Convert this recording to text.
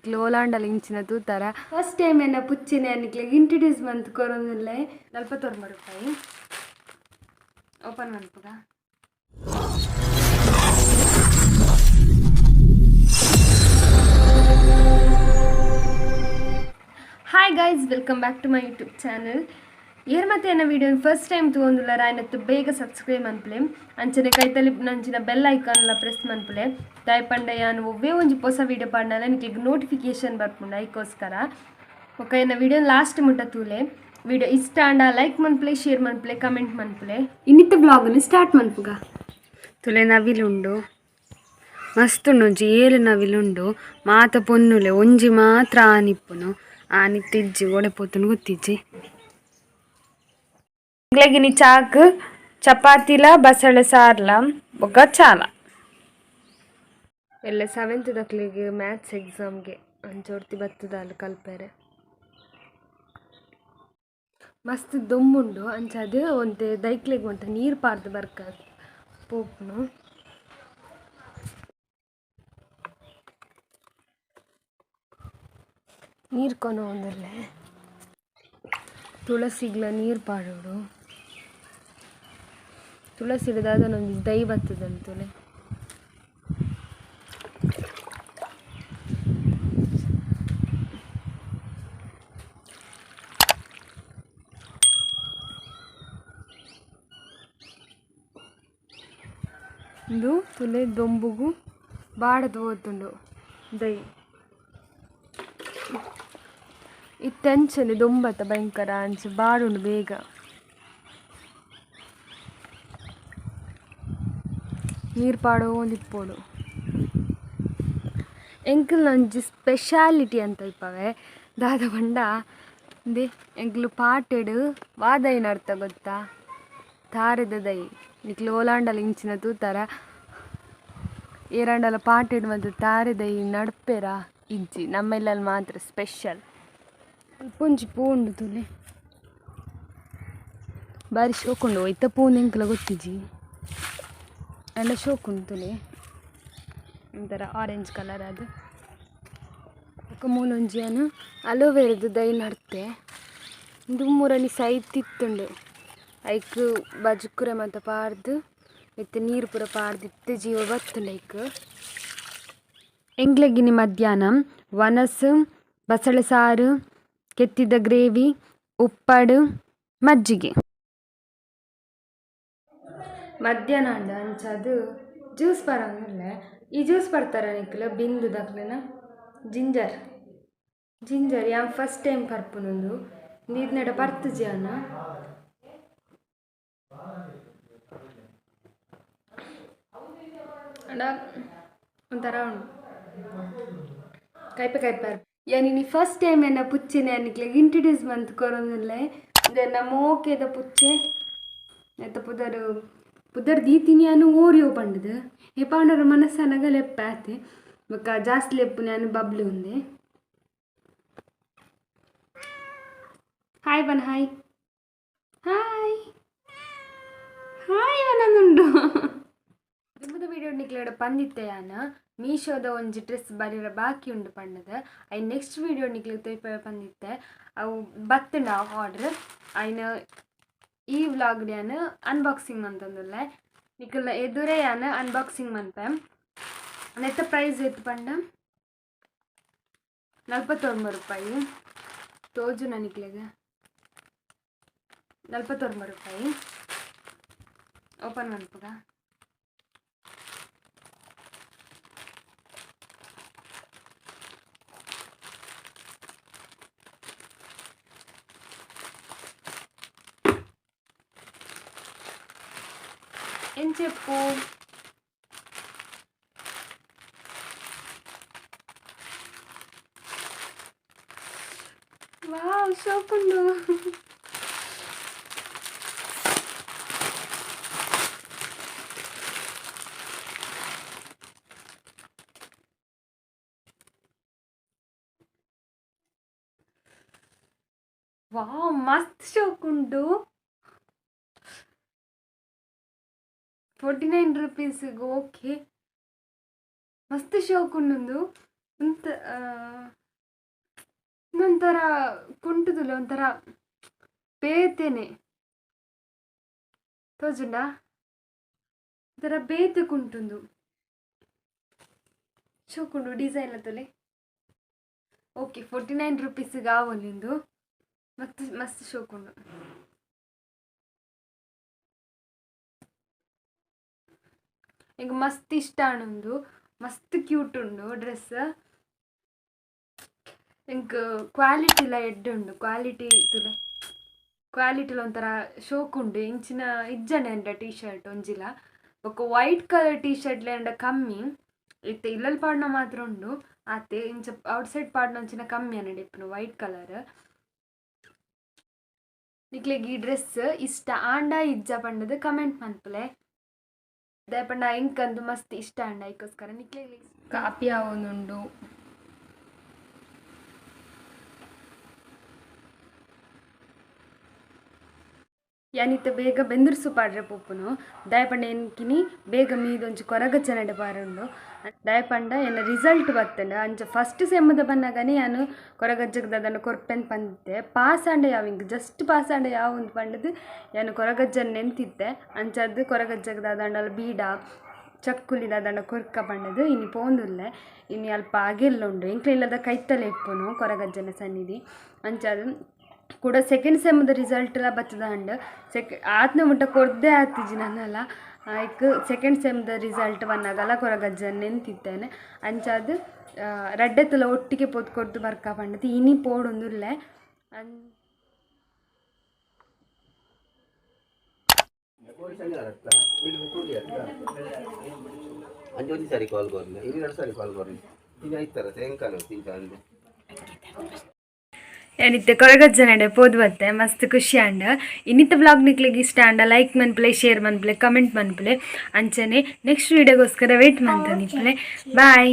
ಓಲಾಂಡಲ ಇಂಚಿನ ತೂತಾರ first time ಎನ್ನ ಪುಚ್ಚಿನ ನಿಕ್ಲೆಗ್ ಇಂಟ್ರೊಡ್ಯೂಸ್ ಮಂತ್ ಕೊರೊಂದುಲ್ಲೆ 49 ರೂಪಾಯಿ open ಮನ್ಪುಗ. Hi guys, welcome back to my YouTube channel. ಏರ್ ಮತ್ತೆ ಎನ್ನ ವಿಡಿಯೋ ಫಸ್ಟ್ ಟೈಮ್ ತೂವೊಂದುಲ್ಲಾರ ಆಯ್ನತ್ತು ಬೇಗ ಸಬ್ಸ್ಕ್ರೈಬ್ ಮನ್ಪುಲೆ, ಅಂಚನೆ ಕೈತಲಿ ನಂಚಿನ ಬೆಲ್ ಐಕಾನ್ಲ ಪ್ರೆಸ್ ಮನ್ಪುಲೆ. ದಾಯೆ ಪಂಡ ಯಾನ್ ಒವ್ವೇ ಒಂಜಿ ಪೊಸ ವಿಡಿಯೋ ಪಾಡ್ನಲ ನಿಕ್ಲೆಗ್ ನೋಟಿಫಿಕೇಶನ್ ಬರ್ಪುಂಡು ಐಕೋಸ್ಕರ. ಬೊಕ ಎನ್ನ ವಿಡಿಯೋ ಲಾಸ್ಟ್ ಮುಟ್ಟ ತೂಲೆ. ವಿಡಿಯೋ ಇಷ್ಟ ಆಂಡ ಲೈಕ್ ಮನ್ಪುಲೆ, ಶೇರ್ ಮನ್ಪುಲೆ, ಕಮೆಂಟ್ ಮನ್ಪುಲೆ. ಇನ್ನಿತ್ತ ವ್ಲಾಗ್ನು ಸ್ಟಾರ್ಟ್ ಮನ್ಪುಗ. ತುಲೆ ನವಿಲುಂಡು ಮಸ್ತ್ ಉಂಡು, ಒಂಜಿ ಏಳು ನವಿಲುಂಡು. ಮಾತ ಪೊನ್ನುಲೆ, ಒಂಜಿ ಮಾತ್ರ ಆನಿಪ್ಪುನು. ಆನಿತ್ತಿಜ್ಜಿ, ಓಡೆ ಪೋತುನು ಗೊತ್ತಿಜ್ಜಿ. ಎಂಕ್ಲೆಗಿನಿ ಚಾಕ್ ಚಪಾತಿಲ ಬಸಳೆ ಸಾರ್ಲ ಬೊಕ್ಕ ಚಾಲ. ಎಲ್ಲ ಸೆವೆಂತ್ ದಕ್ಲೆಗ್ ಮ್ಯಾಥ್ಸ್ ಎಕ್ಸಾಮ್ಗೆ ಅಂಚೊರ್ತಿ ಬತ್ತುದಾಲ್ ಕಲ್ಪೆರೆ. ಮಸ್ತ್ ದೊಂಬುಂಡು, ಅಂಚಾದ್ ಒಂತೆ ದೈಕ್ಲೆಗ್ ಒಂತೆ ನೀರು ಪಾರ್ದ್ ಬರ್ಕ ಪೋಪುನು. ನೀರು ಕೊನೊವೊಂದುಲ್ಲೆ. ತುಳಸಿಗ್ಲ ನೀರು ಪಾಡೊಡು. ತುಳಸಿಡ್ ದಾದನ ಒಂಜಿ ದೈ ಬತ್ತುದಂತುಲೆ. ತೂಲೆ. ಉಂದು ತುಲೆ ದೊಂಬುಗು ಬಾಡದ್ ಪೋತುಂಡು ದೈ. ಇತ್ತೆ ಅಂಚನೆ ದೊಂಬತ್ತ ಭಯಂಕರ ಅಂಚ ಬಾಡುಂಡು ಬೇಗ. ನೀರು ಪಾಡೊಂದಿಪ್ಪೊಡು. ಎಂಕಲ್ನ ಒಂಜಿ ಸ್ಪೆಷಾಲಿಟಿ ಅಂತ ಇಪ್ಪವೆ ದಾದ ಪಂಡ ಇಂದೆ ಎಂಕ್ಲು ಪಾಟೆಡ್ ವಾ ದೈ ನಡ್ತ ಗೊತ್ತಾ? ತಾರೆದ ದೈ. ನಿಕ್ಲು ಓಲಾಂಡಲ ಇಂಚಿನ ತೂತಾರ ಏರಾಂಡಲ ಪಾಟೆಡ್ ಮಾತ ತಾರೆ ದೈ ನಡ್ಪೆರ ಇಜ್ಜಿ, ನಮ್ಮ ಇಲ್ಲಲ್ ಮಾತ್ರ ಸ್ಪೆಷಲ್. ಅಲ್ಪ ಒಂಜಿ ಪೂ ಉಂಡು ತೂಲೆ, ಬಾರಿ ಶೋಕುಂಡು. ಇತ್ತ ಪೂಂದು ಎಂಕ್ಲ ಗೊತ್ತಿಜ್ಜಿ, ಆಂಡ ಶೋಕುಂಡು ತೂಲೆ, ಒಂಥರ ಆರೆಂಜ್ ಕಲರ್ ಅದು. ಬೊಕ ಮೂಲೊಂಜಿ ಯಾನ್ ಅಲೋವೆರದ ದೈ ನಡ್ತೆ. ಉಂದು ಮೂರನಿ ಸೈತಿತ್ತುಂಡು. ಐಕ್ ಬಜಕುರೆ ಮಾತ ಪಾಡ್ದ್ ಇತ್ತೆ ನೀರು ಪೂರ ಪಾಡ್ದ್ ಇತ್ತೆ ಜೀವ ಬತ್ತುಂಡು ಐಕ್. ಎಂಕ್ಲೆಗಿನಿ ಮಧ್ಯಾಹ್ನ ವನಸ್ ಬಸಳೆ ಸಾರು, ಕೆತ್ತಿದ ಗ್ರೇವಿ, ಉಪ್ಪಡು, ಮಜ್ಜಿಗೆ. ಮಧ್ಯಾಹ್ನ ಆಂಡ ಅಂಚಾದ್ ಜ್ಯೂಸ್ ಪರೊಂದುಲ್ಲೆ. ಈ ಜ್ಯೂಸ್ ಪರ್ತರ ನಿಕ್ಲ್ ಬಿಂದು ದಕ್ಲೆನ ಜಿಂಜರ್ ಜಿಂಜರ್ ಯಾನ್ ಫಸ್ಟ್ ಟೈಮ್ ಪರ್ಪುನುಂದು. ಈತ್ನೇಟ ಪರ್ತುಜಿ ಯಾನ್. ಆಂಡ ಒಂಥರ ಉಂಡು, ಕೈಪೆ ಕೈಪೆ. ಯಾನ್ ಇನಿ ಫಸ್ಟ್ ಟೈಮ್ ಎನ್ನ ಪುಚ್ಚೆನೆ ನಿಕ್ಲೆಗ್ ಇಂಟ್ರೊಡ್ಯೂಸ್ ಮಂತ್ ಕೊರೊಂದುಲ್ಲೆ. ಉಂದೆನ್ನ ಮೋಕೆದ ಪುಚ್ಚೆ. ನೆತ್ತ ಪುದರ್ ಪುದರ್ ದೀತಿನಿ ಯಾನ್ ಓರಿಯೋ ಪಂಡುದು. ಏಪಾಂಡಲ ಮನಸ್ಸನಗ ಲೆಪ್ಪೆ ಆತೆ. ಬೊಕ್ಕ ಜಾಸ್ತಿ ಲೆಪ್ಪುನಿ ಯಾನ್ ಬಬ್ಲು ಉಂದೆ. ಹಾಯ್ ಪನ್, ಹಾಯ್ ಹಾಯ್ ಹಾಯ್ ಪನೊಂದುಂಡು. ದುಂಬುದ ವಿಡಿಯೋ ನಿಕ್ಲೆಡ ಪಂದಿತ್ತೆ ಯಾನ್ ಮೀಶೋದ ಒಂಜಿ ಡ್ರೆಸ್ ಬರಿರ ಬಾಕಿ ಉಂಡು ಪಂಡದ. ಐನ್ ನೆಕ್ಸ್ಟ್ ವಿಡಿಯೋ ನಿಕ್ಲೆಗ್ ತೋಯಿಪೆ ಪಂದಿತ್ತೆ. ಅವು ಬತ್ತುಂಡು ಆ ಆರ್ಡರ್. ಐನ್ ಈ ವ್ಲಾಗ್ ಯಾನ್ ಅನ್ಬಾಕ್ಸಿಂಗ್ ಮಂತೊಂದುಲ್ಲೆ. ನಿಕಲ್ನ ಎದುರೇ ಯಾನ್ ಅನ್ಬಾಕ್ಸಿಂಗ್ ಮನ್ಪೆ. ನೆತ್ತ ಪ್ರೈಸ್ ಏತ್ ಪಂಡ 49 ರೂಪಾಯಿ. ತೋಜುನ ನಿಕ್ಲೆಗ್? 49 ರೂಪಾಯಿ. ಓಪನ್ ಮನ್ಪುಗ. ಎಂಚೆಪ್ಪು ವಾವ್ ಶೋಕುಂಡು. ವಾವ್ ಮಸ್ತ್ ಶೋಕುಂಡು. 49 ರುಪೀಸ್ಗೆ ಓಕೆ. ಮಸ್ತ್ ಶೋಕ್ ಉಂಡು. ಒಂತ ಒಂಥರ ಕುಂಟುದುಲ್ಲ, ಒಂಥರ ಬೇತೆನೆ ತೋಜುಂಡ, ಒಂಥರ ಬೇತೆ ಕುಂಟುಂದು. ಶೋಕುಂಡು ಡಿಸೈನ್ ತುಲೆ. ಓಕೆ, 49 ರುಪೀಸ್ಗೆ ಆವೊಲಿಂದು. ಮತ್ತು ಮಸ್ತ್ ಶೋಕುಂಡು. ಈಗ ಮಸ್ತ್ ಇಷ್ಟ ಆಣುಂದು, ಮಸ್ತ್ ಕ್ಯೂಟ್ ಉಂಡು ಡ್ರೆಸ್. ಇಂಕ್ ಕ್ವಾಲಿಟಿಲ ಎಡ್ಡೆ ಉಂಡು, ಕ್ವಾಲಿಟಿ ತುಲೆ, ಕ್ವಾಲಿಟಿಲ ಒಂಥರ ಶೋಕ್ ಉಂಡು. ಇಂಚಿನ ಇಜ್ಜಂಡ ಎಂಡ ಟೀ ಶರ್ಟ್ ಒಂಜಿಲ. ಬೊಕ್ಕ white colour T shirt ಎಂಡ ಕಮ್ಮಿ ಇತ್ತೆ, ಇಲ್ಲಲ್ಲಿ ಪಾಡ್ನ ಮಾತ್ರ ಉಂಡು ಆತೆ. ಇಂಚ ಔಟ್ ಸೈಡ್ ಪಾಡ್ನ ಒಂಚಿನ ಕಮ್ಮಿ ಅನ್ನಡೆ ಇಪ್ಪುನು ವೈಟ್ ಕಲರ್. ನಿಕ್ಲೆಗ್ ಈ ಡ್ರೆಸ್ ಇಷ್ಟ ಆಂಡ ಇಜ್ಜ ಪಂಡದು ಕಮೆಂಟ್ ಮನ್ಪುಲೆ. ದಾಯೆ ಪಂಡ ಇಂಕಂದು ಮಸ್ತ್ ಇಷ್ಟ ಆಂಡ ಐಕೋಸ್ಕರ. ನಿಕ್ಲೆಗ್ ಕಾಪಿ ಆವೊಂದುಂಡು. ಯಾನಿತ್ತ ಬೇಗ ಬೆಂದುರ್ಸು ಪಾಡ್ರೆ ಪೋಪುನು. ದಾಯಪಂಡ ಎನ್ಕಿನಿ ಬೇಗ ಮೀದೊಂಜಿ ಕೊರಗ ಚೆನ್ನಡೆ ಪಾರುಂಡು. ದಾಯಪಂಡ ಎನ್ನ ರಿಸಲ್ಟ್ ಬತ್ತಂಡ ಅಂಚ ಫಸ್ಟ್ ಸೆಮ್ಮದ ಬನ್ನಗನೆ ಯಾನು ಕೊರಗಜ್ಜಗ್ ದಾದನ ಕೊರ್ಪೆನ್ ಪಂತೆ. ಪಾಸ್ ಆಂಡ ಯಾವ ಇಂಕ್ ಜಸ್ಟ್ ಪಾಸ್ ಆಂಡ ಯಾವ ಒಂದು ಪಂಡದು ಯಾನು ಕೊರಗಜ್ಜನ್ ನೆಂತಿತ್ತೆ. ಅಂಚದ್ದು ಕೊರಗಜ್ಜಗ್ ದಾದಂಡಲ ಬೀಡ ಚಕ್ಕುಲಿ ದಾದಂಡ ಕೊರ್ಕ ಪಂಡದು ಇನಿ ಪೋಂದುಲ್ಲೆ. ಇನಿ ಅಲ್ಪ ಅಗೆಲ್ಲುಂಡು, ಎಂಕ್ಲ ಇಲ್ಲದ ಕೈತಲೆ ಇಪ್ಪುನು ಕೊರಗಜ್ಜನ ಸನ್ನಿಧಿ. ಅಂಚಾದು ಕೂಡ ಸೆಕೆಂಡ್ ಸೆಮ್ಮದ ರಿಸಲ್ಟ್ ಎಲ್ಲ ಬತ್ತದ ಅಂಡ್ ಆತ್ನ ಮುಟ್ಟ ಕೊರ್ದೆ ಆತಿಜಿ ನನ್ನಲ್ಲ. ಐಕ್ ಸೆಕೆಂಡ್ ಸೆಮ್ದ ರಿಸಲ್ಟ್ ಬನ್ನಾಗಲ ಕೊರಗಜ್ಜನ್ ನೆಂತಿತ್ತೇನೆ. ಅಂಚಾದು ರಡ್ಡೆತ್ತಲ ಒಟ್ಟಿಗೆ ಪೋದು ಕೊರ್ದು ಬರ್ಕ ಪಂಡದು ಇನಿ ಪೋಡೊಂದುಲ್ಲೆ. ಅನ್ ಅಂಚೆ ಒಂಜಿ ಸಾರಿ ಕಾಲ್ ಕೊರ್ನೆ, ಇನಿ ಎರಡು ಸಾರಿ ಕಾಲ್ ಕೊರ್ನೆ, ಇನಿ ಐತರ ಸಾಯಂಕಾಲ ತಿಂತ. ಏನಿತ್ತೆ ಕೊರಗಜ್ಜನಡೆ ಪೋದು ಬತ್ತೆ, ಮಸ್ತ್ ಖುಷಿ ಆಂಡ್. ಇನ್ನಿತ್ತ ಬ್ಲಾಗ್ ನಿಕ್ಲೆಗ್ ಇಷ್ಟ ಆಂಡ ಲೈಕ್ ಮನ್ಪುಲೆ, ಶೇರ್ ಮನ್ಪುಲೆ, ಕಮೆಂಟ್ ಮನ್ಪುಲೆ. ಅಂಚನೆ ನೆಕ್ಸ್ಟ್ ವೀಡಿಯೋಗೋಸ್ಕರ ವೇಟ್ ಮಂತ ನಿಪ್ಲೆ. ಬಾಯ್.